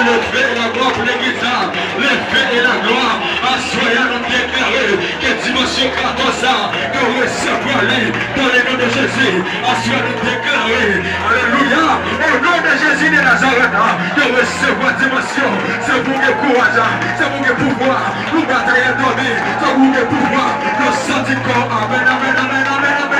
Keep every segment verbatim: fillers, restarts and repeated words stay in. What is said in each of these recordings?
Leve la gloire pou legliz la. Leve la gloire. Aswè a, nou deklare ke dimansyon katòz sa, nou resevwa li dans le nom de Jésus. Aswè a, nou deklare, alelouya, o non de Jezi de Nazarèt, nou resevwa dimansyon. Se pou gen kouraj, se pou gen pouvwa. Nou batay endòmi, se pou gen pouvwa. Nou santi kò, amèn, amèn, amèn, amèn, amèn.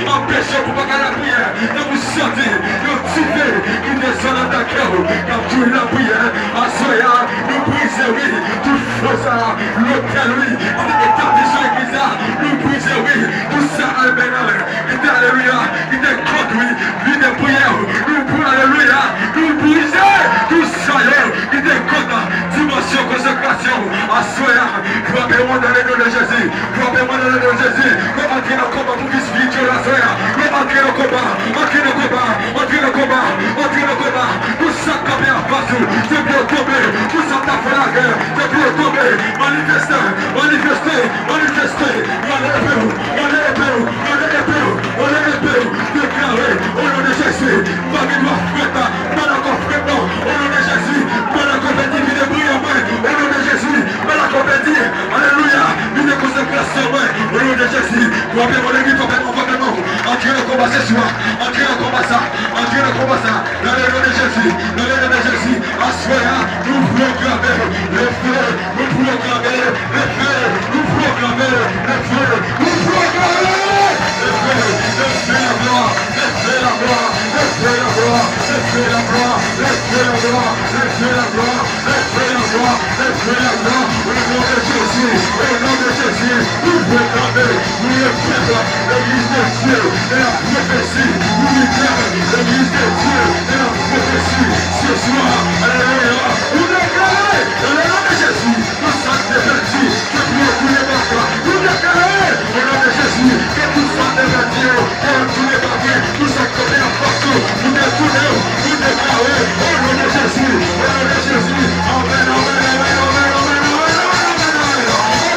Anpeche pou pa ka lapriyè. Tankou santi yon dife ki desann anndan kè w, k ap di w lapriyè. Aswè a, nou brize, wi, tout fòs a, lotèl, wi, ki te etabli sou legliz la. Nou brize, wi, tout sa al bènal, ki te, alelouya, ki te kont, wi, lidè priyè. Nou bri-, alelouya, nou brize tout sa yo ki te kont dimansyon konsakrasyon. Aswè a, frape mwen dans le nom de Jésus. Frape mwen dans le nom de Jésus. Nou antre nan konba pou vi espirityèl aswè a. Nou antre nan konba, antre nan konba, antre nan konba, antre nan konba. Tout sa k kanpe anfas ou, se pou yo tonbe. Tout sa k ta fè lagè, se pou yo tonbe. Manifeste, manifeste, manifeste. Rale epe w, rale epe w, rale epe w, rale epe w. Deklare, o non de Jezi, m pa gen dwa frèt, m pa dakò frèt non. O non de Jezi, m pa dakò pèdi vi de priyè mwen. O non de Jezi, m pa dakò pèdi, alelouya, vi de konsakrasyon mwen. O non de Jezi, frape mwen legliz, frape mwen, frape mwen. Antre nan konba se swa, antre nan konba sa, antre nan konba sa. Dans le nom de Jésus, dans le nom de Jésus, aswè a, nou pwoklame lefe, nou pwoklame lefe, nou pwoklame lefe, nou pwoklame lefe, lefe la gloire, lefe la gloire, lefe la gloire, lefe la gloire, lefe la gloire, lefe la gloire, lefe la gloire, lefe la gloire, o non de Jezi, o non de Jezi, nou pwoklame, nou le pèp, legliz de Dye de la pwofesi, nou lidè, legliz de Dye de la pwofesi, se swa, alelouya, nou deklare, o non de Jezi, tout sa k te pèdi, ke pou yo tounen baka, nou deklare, o non de Jezi, ke tout sa k te pèdi yo, ke yo tounen baka, tout sa k kanpe anfas ou, nou detounen yo, nou deklare, o non de Jezi, o non de Jezi, amèn, amèn, amèn.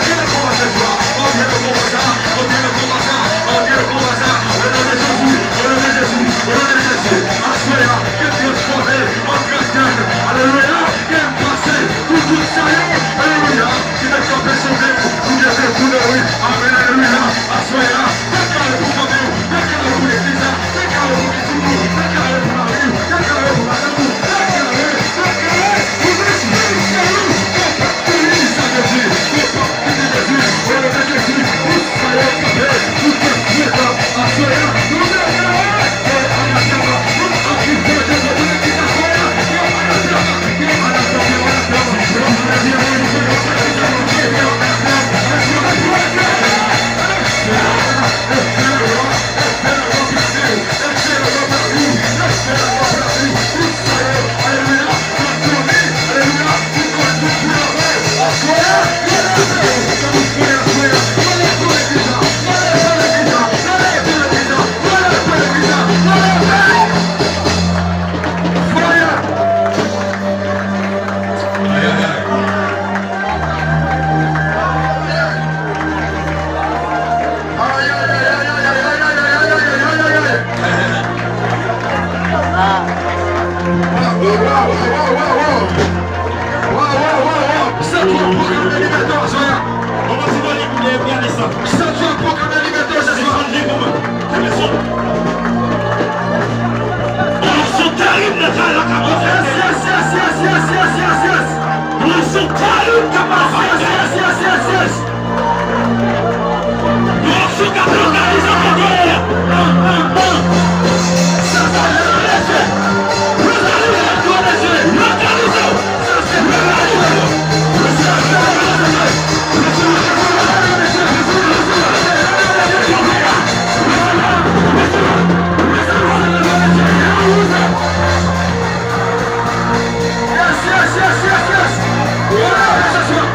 Antre nan konba se swa, antre nan konba sa, antre nan konba sa, antre nan konba sa, o non de Jezi, o non de Jezi, o non de Jezi, aswè a, ke transfòme an gratèn, alelouya, ke pase pou tout sa yo, alelouya, ki te kanpe sou men, pou Dye te tounen, wi, amèn, alelouya, aswè a, deklare pou fanmi w, deklare pou legliz la, deklare pou pitit ou, deklare pou mari w, deklare pou madanm ou, deklare, deklare pou lespirityèl ou, ke w p ap peri, sa vle di, ke w p ap kite Jezi, o non de Jezi, pou sa yo kanpe, pou Jezi, aswè a, nou deklare, ke anatèm, nou antre Jezi, pou legliz aswè a, ke anatèm, Sa tou ap pwoklame libète w aswè a. Ann Sidonik, ou gen pianist lan. Sa tou ap pwoklame libète w aswè a. Desann li pou mwen. Desann. Onksyon terib nan kay la k ap monte. Yes, yes, yes. Onksyon terib k ap monte. Yes, yes, yes, yes, yes. Yon onksyon k ap lokalize kote w ye a. Sa se le Dye. Lokalize w. Lokalize w. Sa se lokalize w. Yes, yes, yes, yes, yes.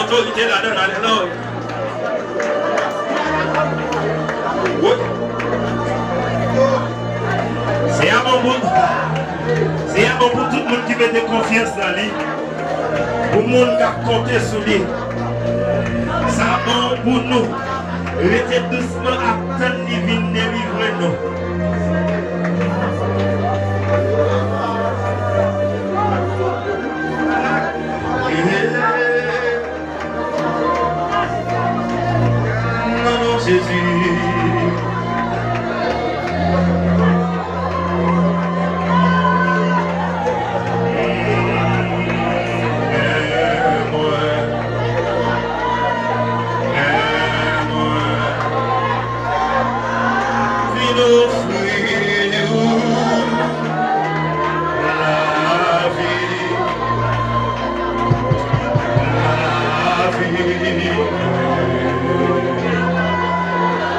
Otorite ladan l, alelouya. Wi. Se a bon pou, se a bon pou tout moun ki mete konfyans nan li. Pou moun k ap konte sou li. Sa bon pou nou. Rete dousman ap tann li vin delivre nou. Nan non Jezi. Vin ofri nou lavi, lavi,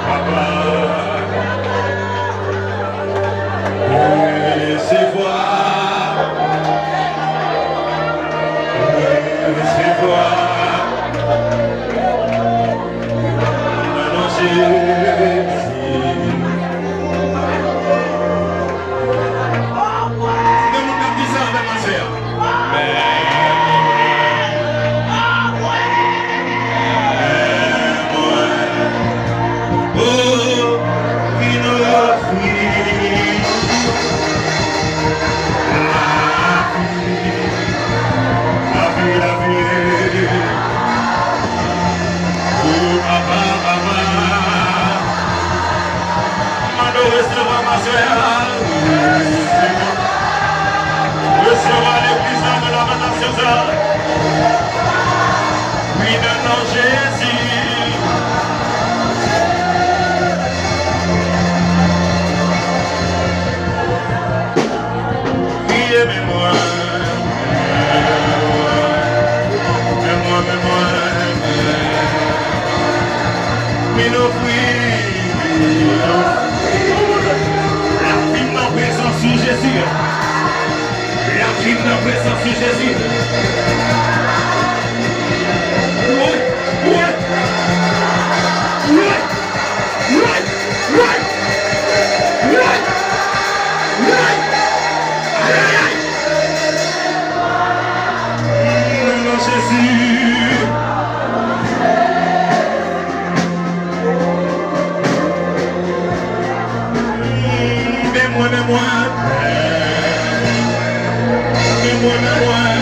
Papa, resevwa, resevwa. Nan non Jezi. Gen moun k ap di sa avè m aswè a. Mwen, mwen, oh, vin ofri. Lavi, lavi. O papa, papa. Mande w resevwa masè a. Resevwa legliz la nan lamèt. Wi, nan non Jezi. Kriye, men mwen. Men mwen, men mwen. Vin ofri. Lavi m nan prezans ou, Jezi. Lavi m nan prezans ou, Jezi. Woy, woy. Woy, woy, woy. Woy, woy. Ay, ay, ay. Nan non Jezi. Men mwen, men mwen. Men mwen, men mwen.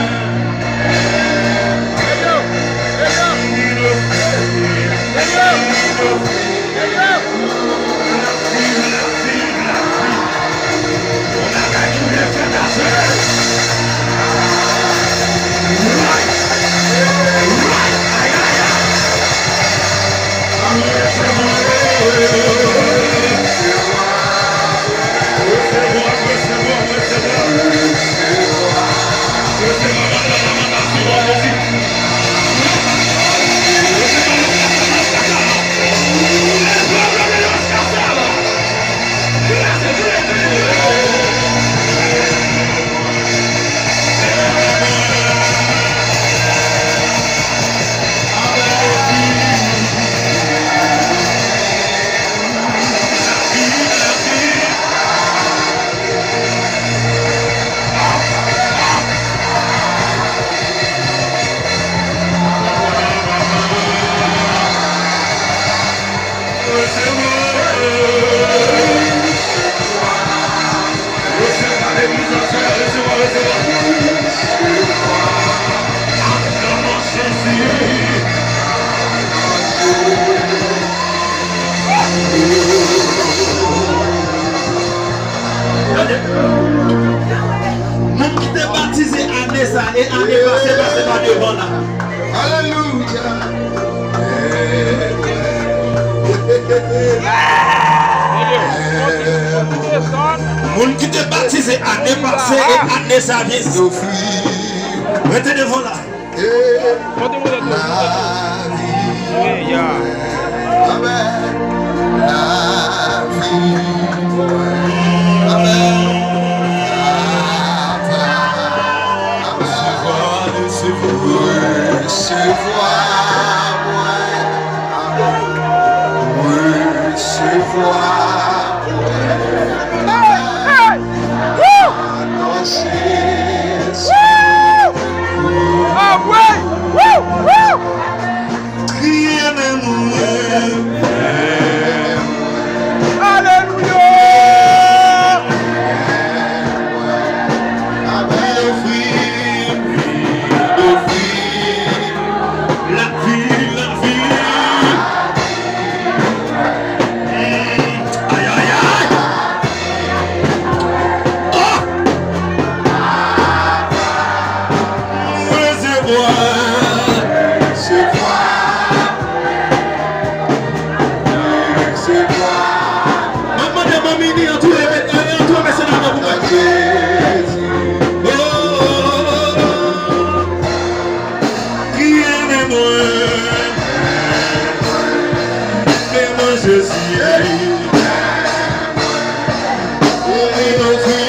Tande. Moun ki te batize ane sa e ane pase, pase pa devan la. Alelouya. Moun ki te batize ane pase e ane sa vin. Rete devan la. Lavi mwen. Amèn. Lavi mwen. Amèn. Papa. Amèn. Resevwa, resevwa, resevwa. Mwen, men mwen Jezi, li ofri,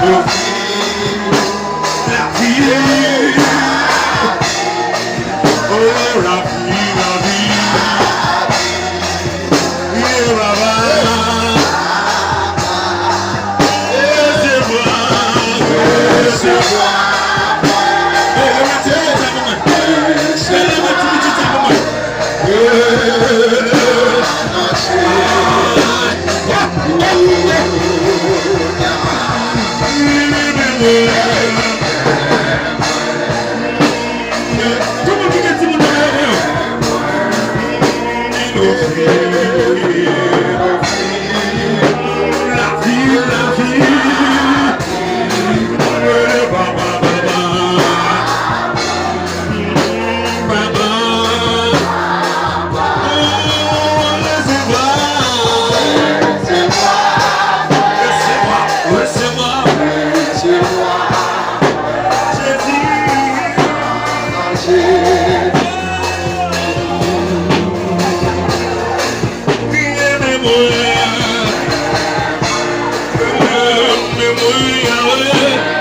li ofri lavi, oh, lavi, lavi. Wi, baba. Resevwa, resevwa. Hey, leve ti pitit sa pou mwen. Hey, leve ti pitit sa pou mwen. Tout moun ki gen timoun nan yo, yo. Lavi, lavi. Baba, baba. Baba. Oh, resevwa. Resevwa, resevwa. Jezi. Li renmen mwen. Li renmen mwen, Yahweh.